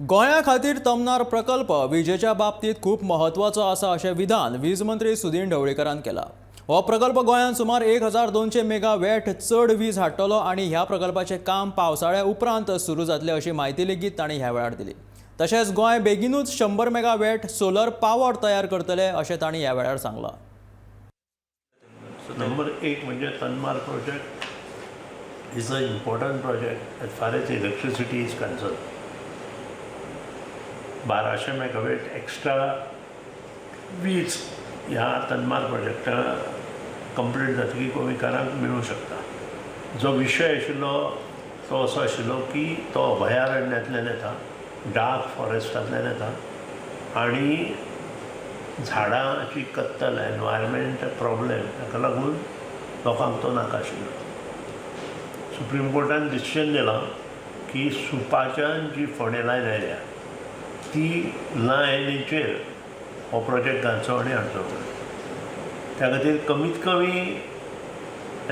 गोंया खातीर तमनार प्रकल्प विजेच्या बाबतीत खूब म्हत्वाचो आसा अशें विधान वीज मंत्री सुदिन ढवळीकारान केलां. हो प्रकल्प गोंयांत सुमार 1200 मेगा वॅट चड वीज हाडटलो आनी ह्या प्रकल्पाचें काम पावसाळ्या उपरांत सुरू जातलें अशी म्हायती लेगीत तांणी ह्या वेळार दिली. तशेंच गोंय बेगिनूच 100 मेगा वॅट सोलर पावर तयार करतले अशें तांणी ह्या वेळार सांगलां. नंबर एक म्हणजे Tanmar project is a important project as far as electricity is concern. 1200 megawatt extra वीज ह्या तन्मार प्रोजेक्टा कंप्लीट जातकीर गोंयकारांक मेळूं शकता. जो विशय आशिल्लो तो असो आशिल्लो की तो अभयारण्यांतल्यान येता, डार्क फॉरेस्टांतल्यान येता आनी झाडांची कत्तल, एनवायरमेंट प्रॉब्लेम, हाका लागून लोकांक तो नाका आशिल्लो. सुप्रीम कोर्टान डिसिजन दिलां की सुपाच्यान जी फोंडें लायन आयल्या ती लायनीचेर हो प्रोजेक्ट घालचो आनी हाडचो. त्या खातीर कमीत कमी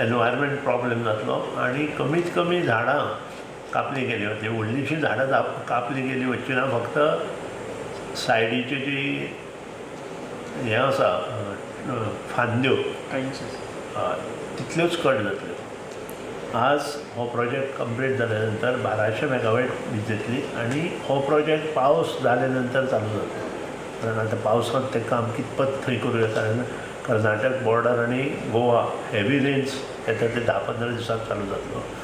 एनवायरमेंट प्रॉब्लेम जातलो आनी कमीत कमी झाडां कापली गेली वतली. व्हडलीशीं झाडां कापली गेली वचची ना, फक्त सायडीची जी हें आसा फांद्यो तितल्योच कट जातल्यो. आज हो प्रोजेक्ट कंप्लीट जाल्या नंतर 1200 मेगावॅट वीज येतली आनी हो प्रोजेक्ट पावस जाल्या नंतर चालू जातलो, कारण आतां पावसांत तें काम कितपत थंय करूं येता. कर्नाटक बॉर्डर आनी गोवा हेवी रेन्स येता, ते 10-15 दिसांत चालू जातलो.